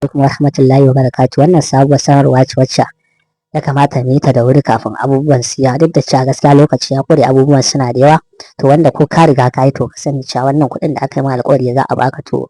Alaikum warahmatullahi wabarakatuh. Wannan sabuwar sanarwa ce wacce ya kamata mu yi ta da wuri kafin abubuwan su yawa, duk da cewa gaskiya lokaci ya ƙure, abubuwan suna da yawa. To, wanda ko ka riga ka yi, to ka sani cewa wannan kuɗin da aka yi ma alƙawari za a baka, to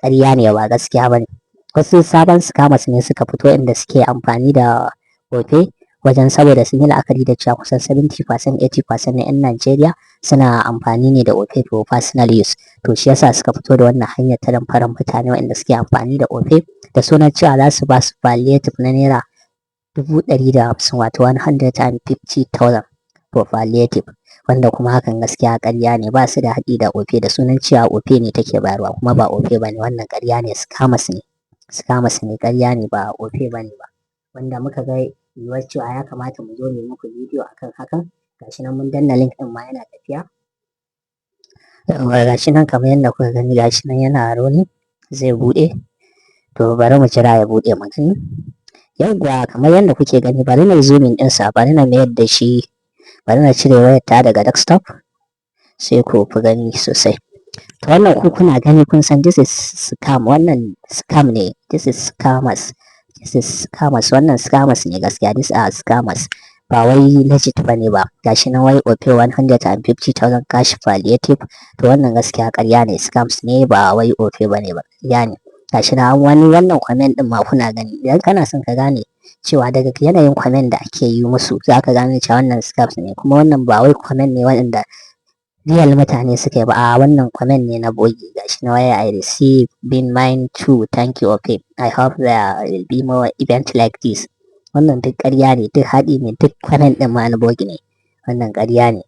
ƙarya ne, ba gaskiya ba ne. Wasu sabon scammers ne suka fito inda suke amfani da OPay wajen, saboda sun yi la'akari da cewa kusan 70%, 80% na 'yan Najeriya suna amfani ne da OPay for personal use. To, shi yasa suka fito da wannan hanyar ta damfarar mutane waɗanda suke amfani da OPay da sunan cewa za su ba su palliative na ₦150,000, wato 150,000 for palliative, wanda kuma hakan gaskiya ƙarya ne. Ba su da haɗi da OPay. Da sunan cewa OPay ne take bayarwa, kuma ba OPay ba ne. Wannan ƙarya ne, scammers ne, scammers ne, ƙarya ne, ba OPay ba ne ba. Wanda muka ga yiwuwar cewa ya kamata mu zo mu yi muku bidiyo akan hakan. Gashi nan mun danna link ɗin ma yana tafiya. Gashi nan kamar yadda kuka gani, gashi nan yana rolling, zai buɗe. To, bari mu jira ya buɗe mu gani. Yawwa, kamar yadda kuke gani, bari na zooming ɗinsa, bari na mayar da shi, bari na cire wayar ta daga desktop sai ku fi gani sosai. To, wannan ku kuna gani, kun san this is scam. Wannan scam ne. This is scammers, this is scammers. Wannan scammers ne gaskiya. These are scammers, ba wai legit ba ne ba. Gashi nan wai OPay 150,000 cash palliative. To, wannan gaskiya ƙarya ne, scams ne, ba wai OPay ba ne ba, ƙarya ne. Gashi nan wani wannan comment ɗin ma kuna gani. Idan kana son ka gane cewa daga yanayin comment da ake yi musu za ka gane cewa wannan scams ne. Kuma wannan ba wai comment ne waɗanda real mutane suka yi ba, a wannan comment ne na bogi. Gashi na wai "I receive been mine too, thank you OPay. I hope there will be more event like this." Wannan duk ƙarya ne, duk haɗi ne, duk comment ɗin ma na bogi ne. Wannan ƙarya ne,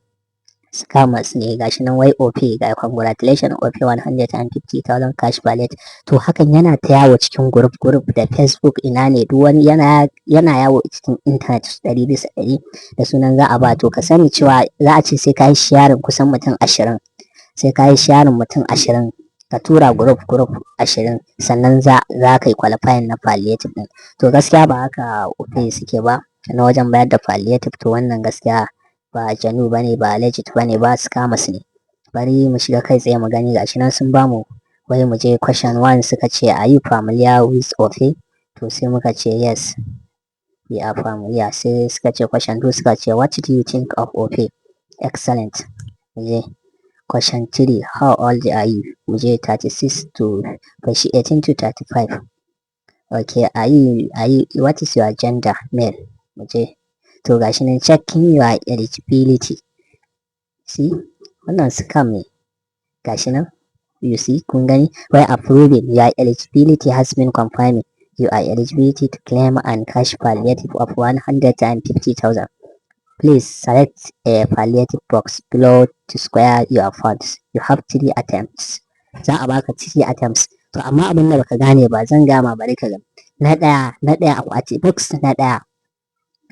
scammers ne. Gashi nan wai OPay ga "Congratulations, OPay 150,000 cash palliative." To, hakan yana ta yawo cikin group group da Facebook, ina ne, duk wani yana yawo cikin internet 100% da sunan za a ba. To, ka sani cewa za a ce sai ka yi sharing kusan mutum 20, sai ka yi sharing mutum 20, ka tura group group 20, sannan za ka yi qualifying na palliative din. To, gaskiya ba haka OPay suke ba na wajen bayar da palliative. To, wannan gaskiya ba genuine bane ba, legit bane ba, scammers ne. Bari mu shiga kai tsaye mu gani. Gashi nan sun bamu wai mu je question 1. Suka ce, "Are you familiar with OPay?" To, sai muka ce, "Yes, we are familiar." Sai suka ce question 2, suka ce, "What do you think of OPay?" Excellent. Mu je question 3, "How old are you?" Mu je 36 to 18 to 35. Okay, are you what is your gender? Male. Mu je. To, gashi nan, "Checking your eligibility." See, wannan scam ne. Gashi nan, you see, kun gani wai "Approving. Your eligibility has been confirmed. You are eligibility to claim and cash palliative of 150,000. Please select a palliative box below to secure your funds. You have three attempts." Za a baka three attempts. To, amma abin da baka gane ba zan gama, bari ka ga. Na ɗaya, akwati box na ɗaya.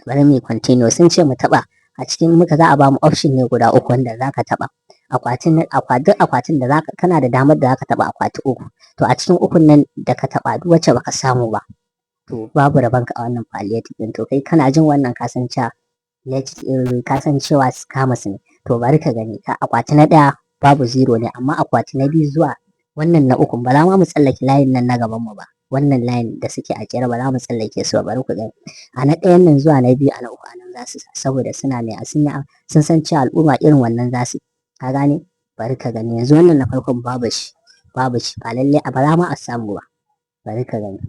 Bari mu continue. Sun ce mu taɓa a cikin muka, za a ba mu option ne guda uku wanda za ka taɓa. Akwatin duk akwatin da zaka, kana da damar da zaka taɓa akwati uku. To, a cikin ukun nan da ka taɓa, duk wacce baka samu ba, to babu rabonka a wannan palliative ɗin. To, kai kana jin wannan ka san cewa ka san cewa scammers ne. To, bari ka gani ka akwati na ɗaya babu, zero ne, amma akwati na biyu zuwa wannan na ukun, ba za ma mu tsallake layin nan na gaban mu ba. Wannan layin da suke a jere ba za mu tsallake su ba. Bari ku gani, a na ɗayan nan zuwa na biyu, a na uku, a nan za su sa, saboda suna mai sun san cewa al'umma irin wannan za su ka gane. Bari ka gani yanzu, wannan na farkon babu shi, babu shi, ba lallai ba za ma a samu ba. Bari ka gani,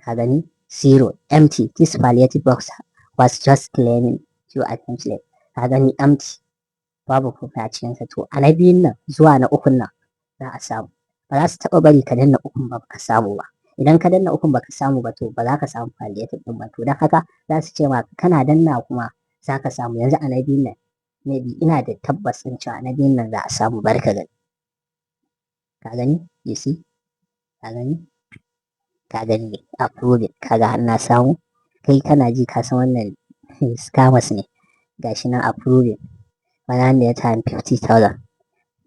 ka gani, zero, empty. "This palliative box was just claiming two attempts left." Ka gani, empty, babu komai a cikinsa. To, a na biyun nan zuwa na ukun nan za a samu. Ba za su taɓa bari ka danna ukun ba ka samu ba. Idan ka danna ukun baka samu ba, to ba za ka samu palliative ɗin ba. To, don haka za su ce ma kana danna kuma za ka samu. Yanzu a na biyun nan, maybe ina da tabbas ɗin cewa na biyun nan za a samu. Bari ka gani, ka gani, you see, ka gani, ka gani, approved. Kaga har na samu. Kai kana ji ka san wannan scammers ne. Gashi nan, approving 150,000.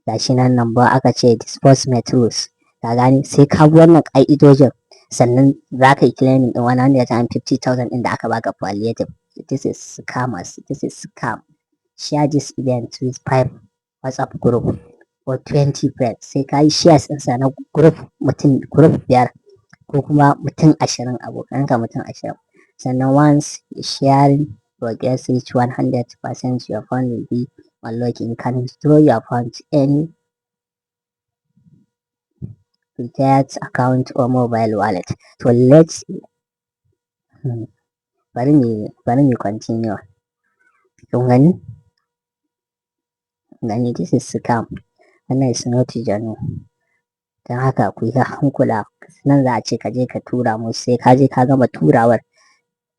Gashi nan number aka ce disbursement rules. Ka gani, sai ka bi wannan ƙa'idojin sannan za ka yi claiming ɗin 150,000 ɗin da aka baka palliative. This is scammers, this is scam. Share this event with five WhatsApp group. or 20 friends. Sai ka yi shares ɗinsa na group, mutum group biyar ko kuma mutum 20, abokanka mutum 20. Sannan once sharing progress reach 100%, your phone will be unlocked. You can withdraw your funds any prepared account or mobile wallet. So let's bari mu continue. Kun gani gani, this is scam. Wannan is not genuine. Don haka ku yi hankula. Nan za a ce ka je ka tura musu. Sai ka je ka gama turawar,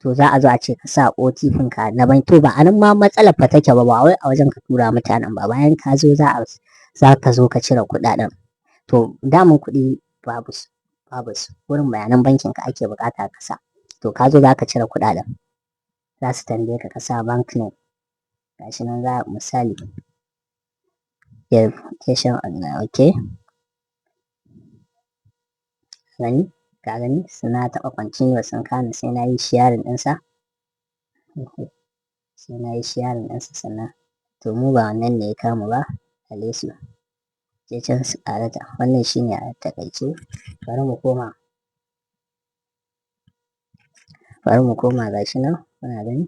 to za a zo a ce ka sa OTP ka na banki. To ba a nan ma matsalar fa take ba, ba wai a wajen ka tura mutanen ba. Bayan ka zo za ka zo ka cire kuɗaɗen, to daman kuɗi babu su, babu su. Wurin bayanan bankin ka ake buƙata ka sa. To ka zo za ka cire kuɗaɗen, za su tambaye ka ka sa bank name. Gashi nan, za misali verification on. Okay, gani, ka gani, suna taɓa continue, sun kani sai na yi sharing ɗinsa, sai na yi sharing ɗinsa sannan. To mu ba wannan ne ya kama ba, ale su je can su ƙarata. Wannan shine a taƙaice. Bari mu koma. Gashi nan kuna gani,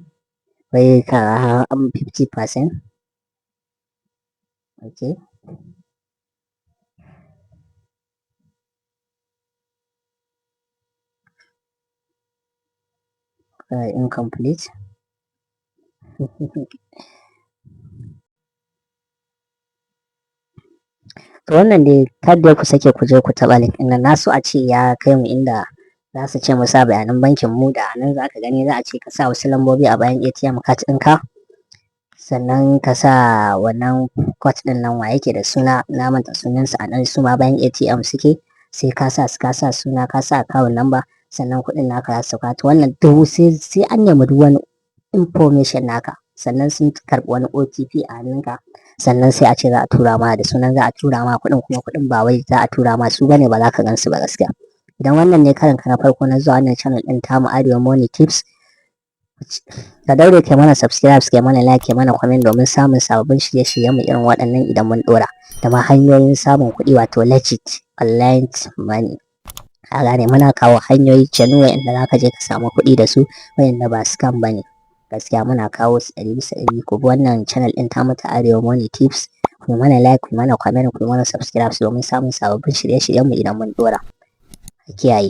wai ka an 50%. Okay, incomplete. To wannan dai, kada ku sake ku je ku taɓa link ɗin nan. Na so a ce ya kai mu inda za su ce mu sa bayanan bankin mu, da nan za ka gani za a ce ka sa wasu lambobi a bayan ATM card ɗinka, sannan ka sa wannan code ɗin nan, wa yake da suna, na manta sunansa a nan, su ma bayan ATM suke. Sai ka sa ka sa suna, ka sa account number, sannan kuɗin naka za su sauka. To wannan duk sai an nemi duk wani information naka, sannan sun karɓi wani OTP a hannunka, sannan sai a ce za a tura ma, da sunan za a tura ma kuɗin, kuma kuɗin ba wai za a tura ma su bane, ba za ka gan su ba gaskiya. Idan wannan ne karanka na farko na zuwa wannan channel ɗin tamu, Arewa Money Tips, ka daure kai mana subscribe, kai mana like, kai mana comment, domin samun sababbin shirye-shiryen mu irin waɗannan idan mun ɗora, da ma hanyoyin samun kuɗi, wato legit online money. Ka gane, muna kawo hanyoyi genuine inda za ka je ka samu kuɗi da su, wayanda ba scam ba ne. Gaskiya muna kawo su 100%. Ku bi wannan channel ɗin tamu ta Arewa Money Tips, ku mana like, ku mana comment, ku mana subscribe, domin samun sababbin shirye-shiryen mu idan mun ɗora. Kiyaye.